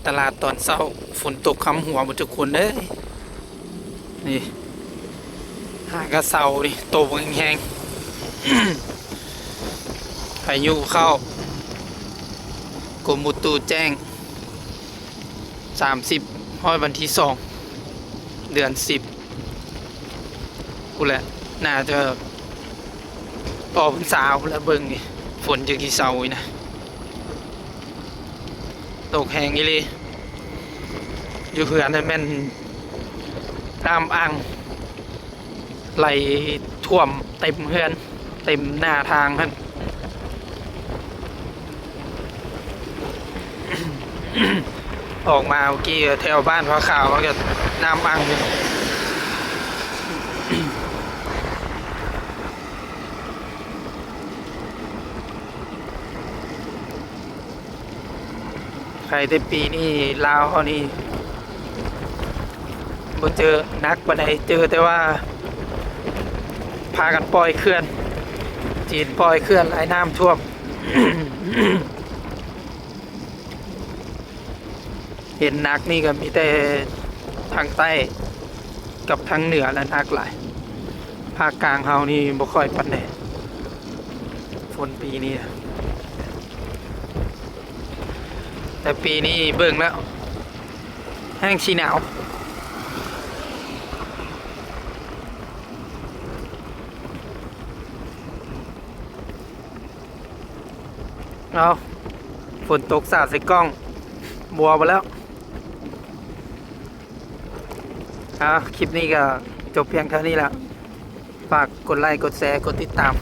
ຕະຫຼາດຕອນເຊົ້າ ຝົນຕົກຄຳຫົວໝົດທຸກຄົນເອີຍ. ນີ້ ຫາກະເຊົານີ້ ໂຕແຮງໆ ພາຍຸເຂົ້າ. ກົມອຸຕຸແຈ້ງ ສາມສິບ ຮອດວັນທີສອງ ເດືອນສິບ ພຸ້ນແຫຼະ. ໜ້າຈະອອກພັນສາພຸ້ນແຫຼະ. ເບິ່ງນີ້ ຝົນຈັ່ງຊິເຊົາອີກນະ. ຕົກແຮງອີ່ຫຼີ. ຢູ່ເຮືອນນັ້ນແມ່ນນ້ຳອັ່ງໄຫຼຖ້ວມເຕັມເຮືອນ ເຕັມໜ້າທາງຫັ້ນ. ອອກມາເມື່ອກີ້ແຖວບ້ານພະຂາວມັນກໍນ້ຳອັ່ງຢູ່. ໄຄແຕ່ປີນີ້ລາວເຮົານີ້ບໍ່ເຈີໜັກປານໃດ, ເຈີແຕ່ວ່າພາກັນປ່ອຍເຂື່ອນ, ຈີນປ່ອຍເຂື່ອນຫຼາຍ, ນ້ຳຖ້ວມ. ເຫັນໜັກນີ້ກໍມີແຕ່ທາງໃຕ້ກັບທາງເໜືອແຫຼະໜັກຫຼາຍ, ພາກກາງເຮົານີ້ບໍ່ຄ່ອຍປານໃດ ຝົນປີນີ້. ແຕ່ປີນີ້ເບິ່ງແລ້ວແຮ່ງຊິໜາວ. ເອົາ ຝົນຕົກສາດໃສ່ກ້ອງ ບົວໝົດແລ້ວ. ເອົາ ຄລິບນີ້ກໍຈົບພຽງເທົ່ານີ້ລະ. ຝາກກົດໄລ ກົດແຊ ກົດຕິດຕາມ